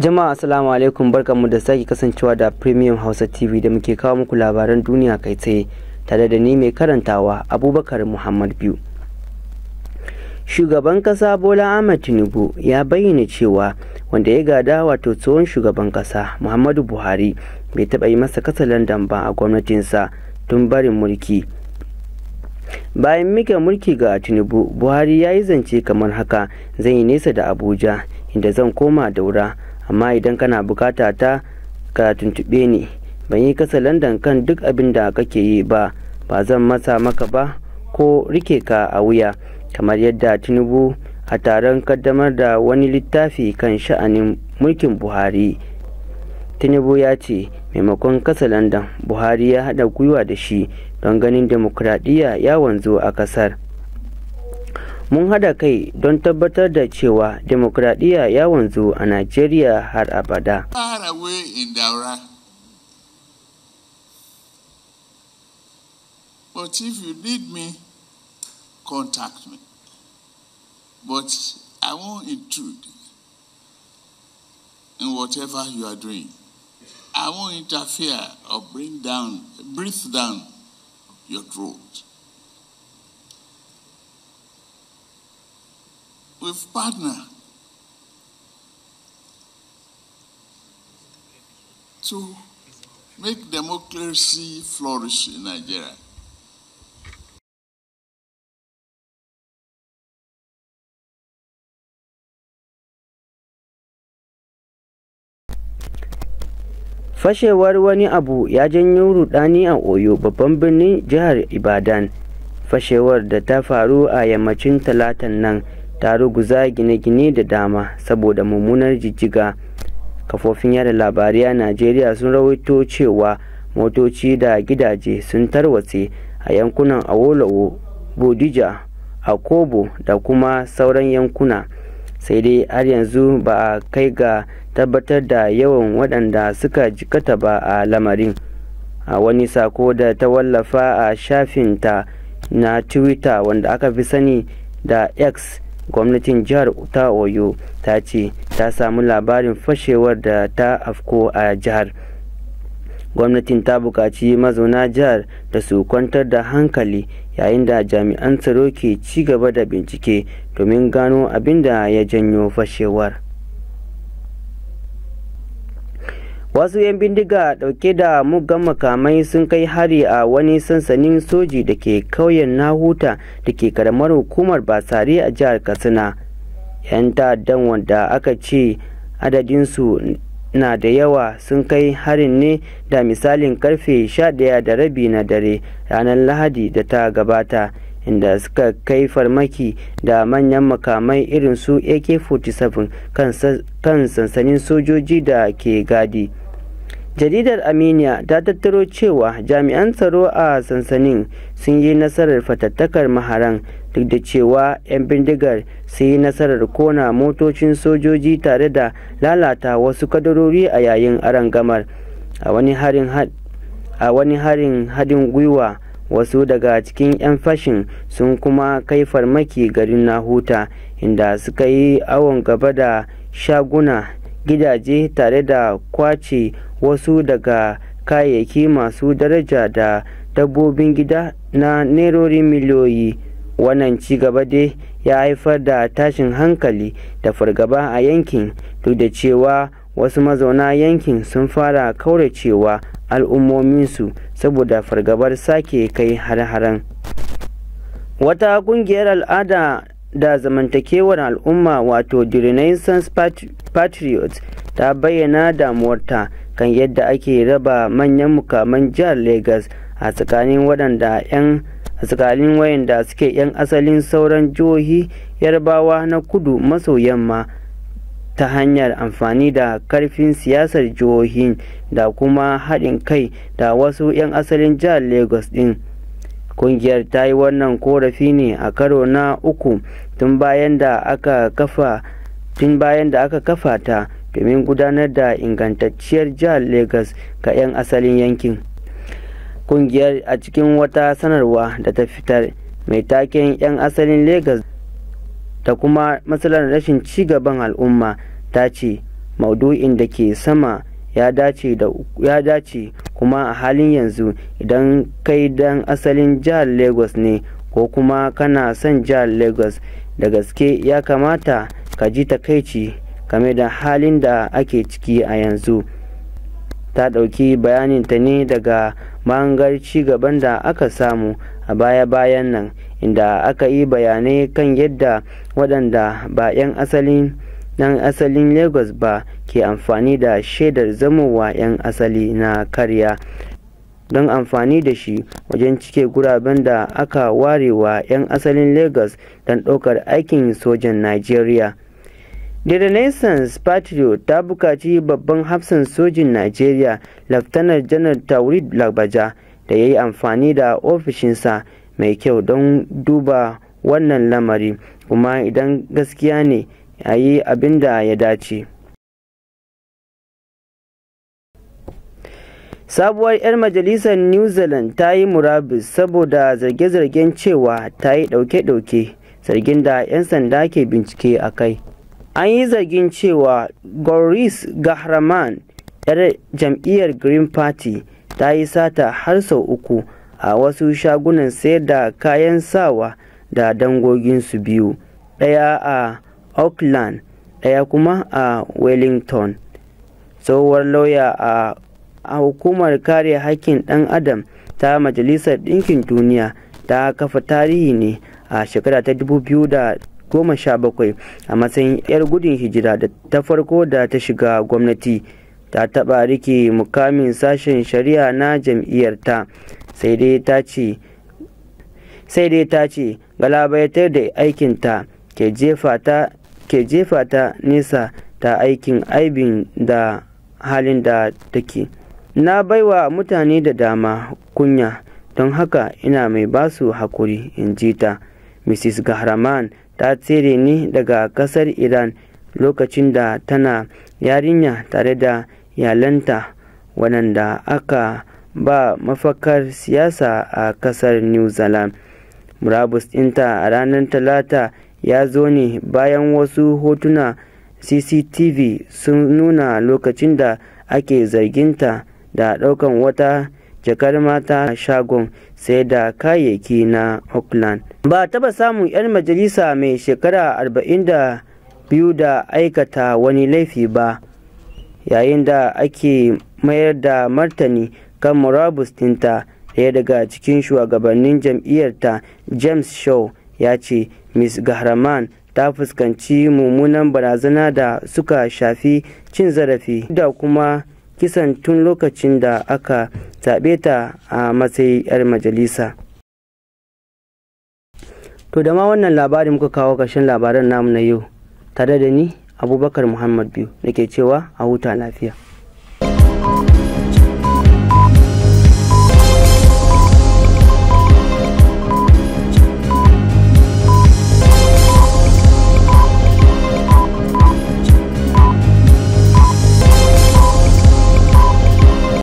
Jama'a, assalamu alaikum. Barkanmu da sake kasancewa da Premium Hausa TV da muke kawo muku labaran duniya kai tsaye, tare da ni mai karantawa, Abubakar Muhammad Biyu. Shugaban kasa Bola Ahmed Tinubu ya bayyana cewa wanda ya gada, wato tsohon shugaban kasa Muhammadu Buhari, bai taɓa yi masa katsalandan ba a gwamnatinsa tun barin mulki. Bayan mika mulki ga Tinubu, Buhari ya yi zance kamar haka: "Zan yi nesa da Abuja, inda zan koma Daura, amma idan kana bukata ta, ka tuntuɓe ni. Ban yi katsalandan kan duk abin da kake yi ba, ba zan masa maka ba ko rike ka a wuya." Kamar yadda Tinubu a taron kaddamar da wani littafi kan sha'anin mulkin Buhari, Tinubu ya ce maimakon katsalandan, Buhari ya haɗa gwiwa da shi don ganin demokuraɗiyya ya wanzu a ƙasar. "Mun haɗa kai don tabbatar da cewa demokuraɗiyya ya wanzu a Najeriya har abada." Far away in Daura. But if you need me, contact me. But I won't intrude in whatever you are doing. I won't interfere or breathe down your throat. We've partnered to make democracy flourish in Nigeria. Fashewar wani abu ya janyo rudani a Oyo, babban birnin jihar Ibadan. Fashewar da ta faru a yammacin Talatan nan ta ruguza gine-gine da dama saboda mummunar jijjiga. Kafofin yada labarai a Najeriya sun rawaito cewa motoci da gidaje sun tarwatse a yankunan Awolowo, Bodija, Akobo da kuma sauran yankuna. Sai dai har yanzu ba a kai ga tabbatar da yawan waɗanda suka jikata ba a lamarin. A wani sako da ta wallafa a shafinta na Twitter, wanda aka fi sani da X, gwamnatin jihar ta Oyo ta ce ta samu labarin fashewar da ta afko a jihar. Gwamnatin ta buƙaci mazauna jihar da su kwantar da hankali yayin da jami'an tsaro ke ci gaba da bincike domin gano abin da ya janyo fashewar. Wasu 'yan bindiga dauke da muggan makamai sun kai hari a wani sansanin soji da ke kauyen Nahuta da ke karamar hukumar Basari a jihar Katsina. 'Yan ta'addan, wanda aka ce adadinsu na da yawa, sun kai harin ne da misalin karfe 11:30 na dare ranar Lahadi da ta gabata, inda suka kai farmaki da manyan makamai irin su AK-47 kan sansanin sojoji da ke gadi. Jaridar Aminiya ta tattaro cewa jami'an tsaro a sansanin sun yi nasarar fatattakar maharan, duk da cewa 'yan bindigar sun yi nasarar kona motocin sojoji tare da lalata wasu kadarori a yayin arangamar. A wani harin hadin gwiwa, wasu daga cikin 'yan fashin sun kuma kai farmaki garin Nahuta, inda suka yi awon gaba da shaguna, gidaje tare da kwace wasu daga kayayyaki masu daraja da dabbobin gida na nerori miliyoyi. Wannan ci gaba dai ya haifar da tashin hankali da fargaba a yankin, duk da cewa wasu mazauna yankin sun fara kauracewa al'ummominsu saboda fargabar sake kai har-haren. Wata kungiyar al'ada da zamantakewar al'umma, wato The Renaissance Patriots, ta bayyana damuwarta kan yadda ake raba manyan mukaman jihar Lagos a tsakanin wayanda suke 'yan asalin sauran jihohi Yarbawa na kudu maso yamma ta hanyar amfani da karfin siyasar jihohin da kuma haɗin kai da wasu 'yan asalin jihar Lagos ɗin. Kungiyar ta yi wannan korafi ne a karo na uku tun bayan da aka kafa ta domin gudanar da ingantacciyar jihar Lagos ga 'yan asalin yankin. Kungiyar, a cikin wata sanarwa da ta fitar mai taken 'yan asalin Lagos da kuma matsalar rashin ci gaban al'umma, ta ce Maudu'in da ke sama ya dace kuma a halin yanzu idan kai dan asalin jihar Lagos ne ko kuma kana son jihar Lagos da gaske, ya kamata ka ji takaici game da halin da ake ciki a yanzu. Ta ɗauki bayaninta ne daga mahangar ci gaban da aka samu a baya-bayan nan, inda aka yi bayanai kan yadda waɗanda ba 'yan asalin Lagos ba ke amfani da shaidar zamowa 'yan asali na karya don amfani da shi wajen cike guraben da aka warewa 'yan asalin Lagos don ɗaukar aikin sojan Najeriya. The Renaissance Patriot ta bukaci babban hafsan sojin Najeriya, Laftanar Janar Taurid Lagbaja, da ya yi amfani da ofishinsa mai kyau don duba wannan lamari, kuma idan gaskiya ne, a yi abin da ya dace. Sabuwar 'yar majalisar New Zealand ta yi murabus saboda zarge-zargen cewa ta yi ɗauke-ɗauke, zargin da 'yan sanda ke bincike a kai. An yi zargin cewa Golriz Ghahraman, 'yar jam'iyyar Green Party, ta yi sata har sau uku a wasu shagunan sayar da kayan sawa da dangoginsu biyu, ɗaya a Auckland, ɗaya kuma a Wellington. Tsohuwar lauya a hukumar kare haƙƙin ɗan adam ta Majalisar Ɗinkin Duniya ta kafa tarihi ne a shekara ta 2017 a matsayin 'yar gudun hijira da ta farko da ta shiga gwamnati. Ta taɓa rike mukamin sashen shari'a na jam'iyyarta, sai dai ta ce galabaitar da aikinta ke jefa ta nesa ta aikin aibin da halin da take. "Na baiwa mutane da dama kunya, don haka ina mai basu hakuri," in ji ta. Mrs. Ghahraman ta tsere ne daga kasar Iran lokacin da tana yarinya tare da iyalanta, waɗanda aka ba mafakar siyasa a kasar New Zealand. Murabus ɗinta a ranar Talata ya zo ne bayan wasu hotuna CCTV sun nuna lokacin da ake zarginta da ɗaukan wata jakar mata a shagon sai da kayayyaki na Auckland. Ba a taɓa samun 'yar majalisa mai shekara 42 da aikata wani laifi ba, yayin da ake mayar da martani kan murabus ɗinta. Ɗaya daga cikin shugabannin jam'iyyarta, James Shaw, ya ce Ms. Ghahraman ta fuskanci mummunan barazana da suka shafi cin zarafi da kuma kisan tun lokacin da aka zaɓe ta a matsayin 'yar majalisa. To, da ma wannan labarin muka kawo ƙarshen labaran namu na yau, tare da ni Abubakar Muhammad Biyu nake cewa a huta lafiya.